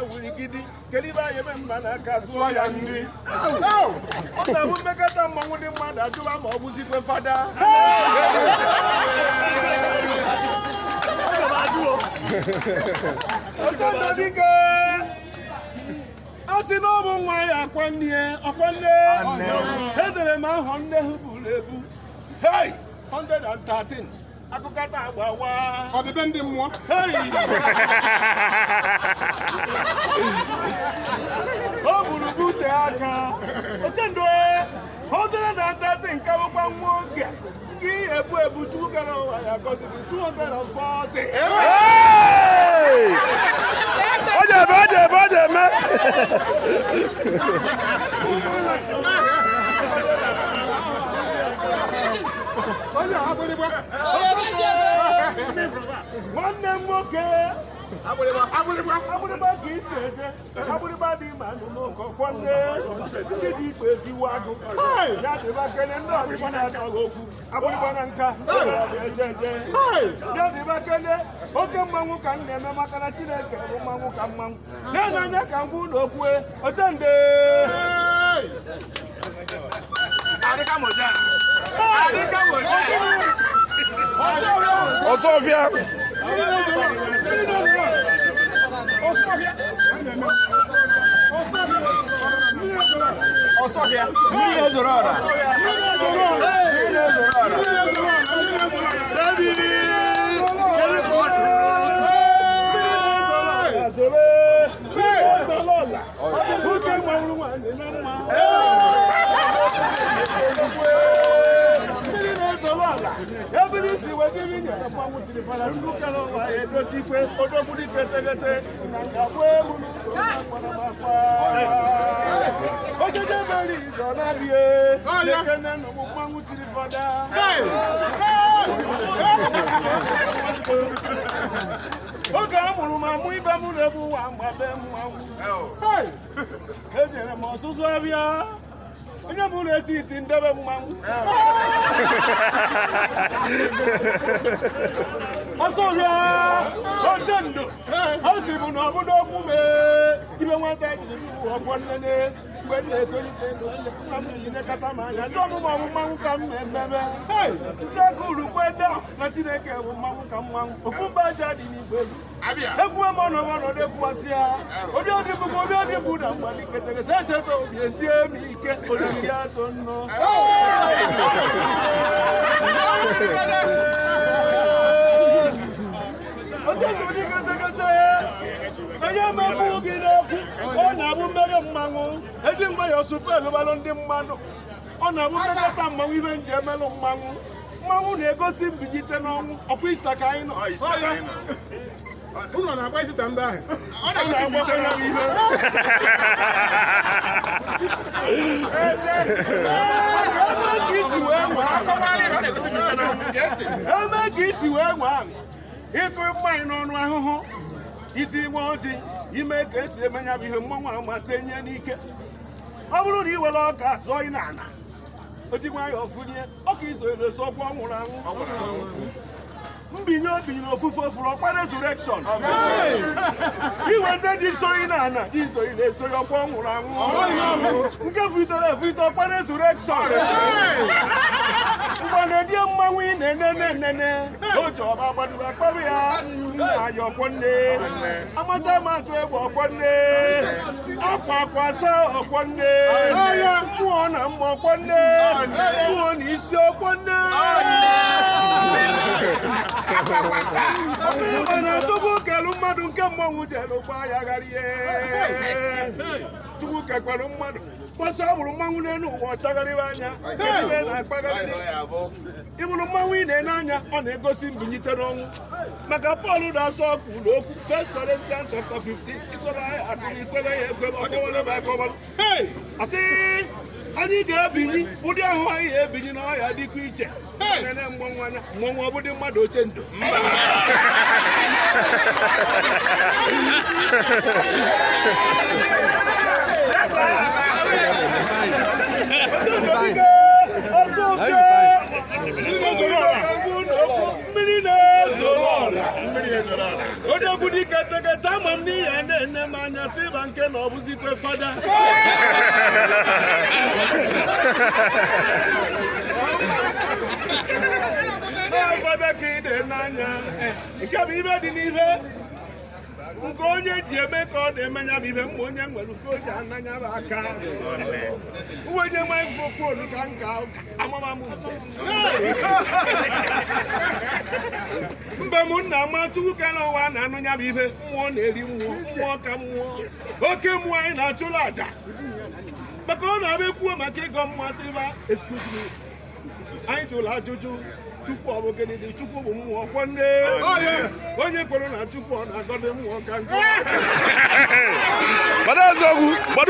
Wurigidi, kedu ibe anyị eme mma n'aka zụọ ya nri? Ọ na-abụ mmekọta mmanwụ, ndị mmadụ ajụba ma ọ bụzikwe fada. Ochendo dike, a sị na ọ bụ nwa ya akwa nne, ọkwa nne. Edere m ahọ nne ha buru ebu. Hey, 113 akụkọ taa agbawa. Ọdịbe ndị mmụọ. Hey! O buru bute aka. Ochendo 113, nke bụkwa nwa oge nke ihe ebu ebu. Chukwu kere ụwa ya gọziri 240. Ọ ga-eme, ọ ga-eme, ọ ga-eme. Onye agbịrịgba. Nwanne m nwoke. Agbịrịgba. Agbịrịgba ka isi eje, agbịrịgba dị ma nụnụ kwanne ndị ji ikpe ebiwa agụ ya dịba kene ndị ọchịchị na-achọghị okwu. Agbịrịgba na nka eje eje ya dịba kene. Oke mmanwụ ka m na-eme, maka na Chineke bụ mmanwụ ka mmanwụ na-ene anya ka m gwa ụlọ okwue ochende. Ọsọfịa. Ọsọfịa. Mmiri ezoro ọra. Mmiri ezoro ọra. Kedu ka ọ dị? Mmiri ezoro ọla. Oke mmanwụ nwaanyị na mma. Mmiri na-ezoro ala. Ebiri isi weta ibe nyere mmanwụ chiri fara. Chukwu kere ụwa ya edote ikwe odogwu dike tegete na nkakwa emu n'ụlọ. Ojeje beri ịzọ na-abịa ekene nụbụ mmanwụ chiri fada. Oge a mụrụ m amụ, ibe m na-ebu ụwa mgbabe mmanwụ. Ejere m ọsụsụ abịa, onye m na-esi iti ndebe mmanwụ ọsọ bịa. Ochendo, ọ sị bụ na ọbụdo okwu mee ibe nwata jiri bụ ọgbọ nnene. Mgbe m na-etolite, nna m na-elekọta m anya ndị ọmụmụ ọmụ mmanwụ ka m na-emebe isi aka urukwe da na Chineke bụ mmanwụ ka mmanwụ. Ofu mba aja dị n'igwe egwu m ọnọdụ ọnọdụ ekwuwasị ya obi ọdị mbụ, obi ọdị mbụ na mgbali ketekete echeta obi esie m ike oriri atọ nnọọ. Ochendo dị ketekete, onye mepụ gị n'okwu. Ọ na-abụ mmeri mmanwụ eji mgbe ya supu elụbalụ ndị mmadụ. Ọ na-abụ mmekọta mmanwụ ibe nji emelụ mmanwụ. Mmanwụ na-egosi mbilite n'ọnwụ. Ọkwa Ista ka anyị nọ. Unu na-agba Ista ndị ahụ. Ọ na-agbakọ ya bụ ihe maka ebe ka isi wee nwee, ebe ka isi wee nwee ịtụ mmanya n'ọnụ ahụhụ, iti nwe ọjị, ime ka esi eme ya bụ ihe mmanwụ amasị enye n'ike. Ọ bụrụ na ị were ọka zọọ ị na-ana o ji nwayọọ fụnye ọka iso ere ọkwa ọ nwụrụ anwụ. Mbinye obinyere ofufe ofuru ọkwa resurrection. Iweta ji soyi na ana ji soyi na-esoyi ọkwa ọ nwụrụ anwụ. Nke futere efute ọkwa resurrection. Mgbe mmanwụ ị na-enene enene o ji ọba gbaduba akpọrọ ya nna ya ọkwọ nne amacha m atụ egwu ọkwọ nne akwa akwa asa ọkwọ nne mmụọ na mma ọkwọ nne mmụọ na isi ọkwọ nne. Ọkụ na tupu kelu mmadụ nke mmọnwụ jere gba ya ghara ihe Chukwu kekwara mmadụ mgbasa ọ bụrụ mmanwụ n'elu ụwa ọchagharịwa anya. Kedu ihe na-akpagharị ịbụrụ mmanwụ ị na-ene anya? Ọ na-egosi mbilite n'ọnwụ, maka Pọl na-asọ kwuru okwu 1 Corinthians chapter 15. Ịkọba akụrụ ikwebe ya ekwebe ọkọwara m akọwara. Asị anyị ga-ebinyi ụdị ahụ anyị ga-ebinyi n'ọhịa dịkwa iche. Nene mmọnwụ anya mmọnwụ ọ bụdị mmadụ Ochendo. Mmiri na-ezoro ọla odogwu dike tegete ama m n'ihe na-ene na-eme anya sị ịba nke na ọ bụzikwe fada. Ee, fada ka ị na-ene anya nke bụ ibe dị n'ihe nke onye ji eme ka ọ na-eme ya bụ ibe mma onye nwere nke o ji ananya bụ aka uwe onye nwe mfokwu ka nka amama m mgbe m nna ama chukwu kere ụwa na-anụ ya bụ ibe mmụọ na-eri mmụọ, mmụọ ka mmụọ, oke mmụọ anyị na-achụrụ àjà maka ọ na-abịa ekwuo maka ịgọ mmasị ba. Excuse me, anyị jụrụ ajụjụ, Chukwu ọ bụ gịnị dị? Chukwu bụ mmụọ kwọ nne. Onye kwere na Chukwu, ọ na-agọdị mmụọ ka nkụ. Gbado eziokwu, gbado.